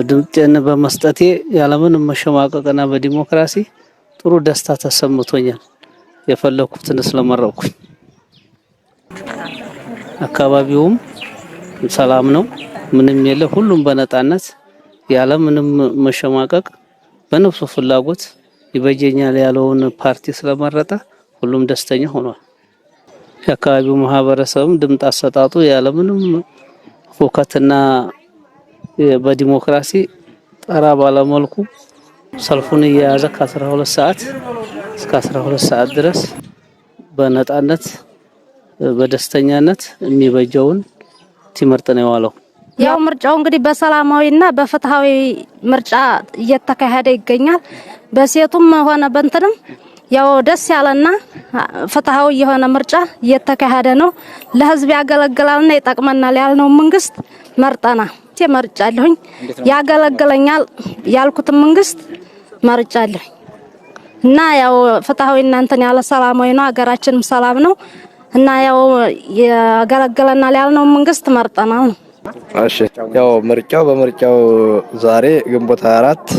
ድምጤን በመስጠቴ ያለምንም መሸማቀቅና በዲሞክራሲ ጥሩ ደስታ ተሰምቶኛል። የፈለኩትን ስለመረጥኩኝ። አካባቢውም ሰላም ነው፣ ምንም የለ። ሁሉም በነጻነት ያለምንም መሸማቀቅ በነፍሱ ፍላጎት ይበጀኛል ያለውን ፓርቲ ስለመረጠ ሁሉም ደስተኛ ሆኗል። የአካባቢው ማህበረሰብም ድምፅ አሰጣጡ ያለምንም ሁከትና በዲሞክራሲ ጠራ ባለመልኩ ሰልፉን እየያዘ ከ12 ሰዓት እስከ 12 ሰዓት ድረስ በነጻነት በደስተኛነት የሚበጀውን ሲመርጥ ነው የዋለው። ያው ምርጫው እንግዲህ በሰላማዊና በፍትሃዊ ምርጫ እየተካሄደ ይገኛል። በሴቱም ሆነ በእንትንም ያው ደስ ያለና ፍትሃዊ የሆነ ምርጫ እየተካሄደ ነው። ለህዝብ ያገለግላልና ይጠቅመናል ያልነው መንግስት መርጠናል። መርጫለሁኝ። ያገለግለኛል ያልኩትን መንግስት መርጫለሁኝ እና ያው ፍትሃዊ እናንተን ያለ ሰላማዊ ነው። ሀገራችንም ሰላም ነው እና ያው ያገለግለናል ያልነው መንግስት መርጠናል ነው። እሺ፣ ያው ምርጫው በምርጫው ዛሬ ግንቦት 24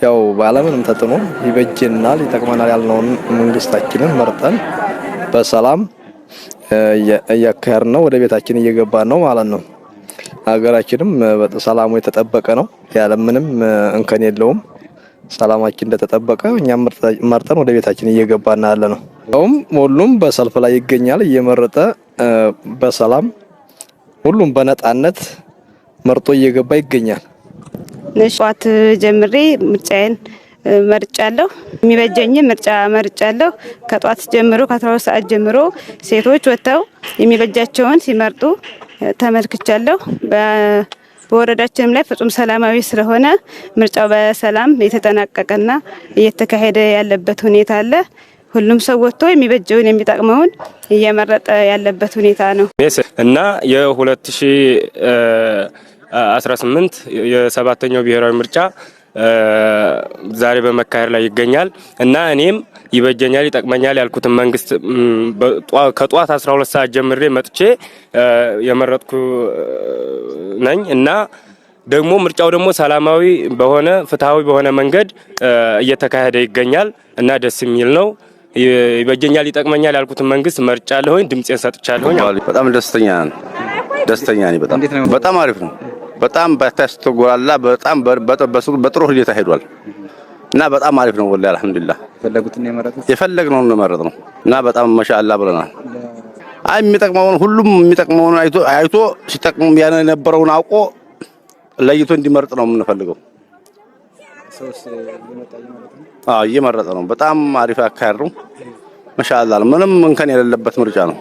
ያው ባለምንም ተጥኖ ይበጀናል፣ ይጠቅመናል ያልነውን መንግስታችንን መርጠን በሰላም እያካሄድን ነው። ወደ ቤታችን እየገባን ነው ማለት ነው። ሀገራችንም ሰላሙ የተጠበቀ ነው። ያለ ምንም እንከን የለውም። ሰላማችን እንደተጠበቀ እኛም መርጠን ወደ ቤታችን እየገባን ያለ ነው። ያውም ሁሉም በሰልፍ ላይ ይገኛል እየመረጠ በሰላም ሁሉም በነጻነት መርጦ እየገባ ይገኛል። ጠዋት ጀምሬ ምርጫዬን መርጫለሁ። የሚበጀኝ ምርጫ መርጫለሁ። ከጧት ጀምሮ ከ12 ሰዓት ጀምሮ ሴቶች ወጥተው የሚበጃቸውን ሲመርጡ ተመልክቻለሁ። በወረዳችንም ላይ ፍጹም ሰላማዊ ስለሆነ ምርጫው በሰላም የተጠናቀቀና እየተካሄደ ያለበት ሁኔታ አለ። ሁሉም ሰው ወጥቶ የሚበጀውን የሚጠቅመውን እየመረጠ ያለበት ሁኔታ ነው። እና የ2018 የሰባተኛው ብሔራዊ ምርጫ ዛሬ በመካሄድ ላይ ይገኛል እና እኔም ይበጀኛል፣ ይጠቅመኛል ያልኩትን መንግስት ከጧት 12 ሰዓት ጀምሬ መጥቼ የመረጥኩ ነኝ እና ደግሞ ምርጫው ደግሞ ሰላማዊ በሆነ ፍትሃዊ በሆነ መንገድ እየተካሄደ ይገኛል እና ደስ የሚል ነው። ይበጀኛል፣ ይጠቅመኛል ያልኩትን መንግስት መርጫለሁኝ፣ ድምጼን ሰጥቻለሁኝ። በጣም ደስተኛ ነን። ደስተኛ ነኝ። በጣም በጣም አሪፍ ነው። በጣም ባታስተጎላላ በጣም በጥሩ ሁኔታ ሄዷል እና በጣም አሪፍ ነው። ወላሂ አልሐምዱሊላህ የፈለግነውን ነው የመረጥነው እና በጣም ማሻአላ ብለናል። አይ የሚጠቅመውን ሁሉም የሚጠቅመውን አይቶ አይቶ ሲጠቅም የነበረውን አውቆ ለይቶ እንዲመርጥ ነው የምንፈልገው። አዎ እየመረጠ ነው። በጣም አሪፍ አካሄድ ነው። ማሻአላ ምንም እንከን የሌለበት ምርጫ ነው።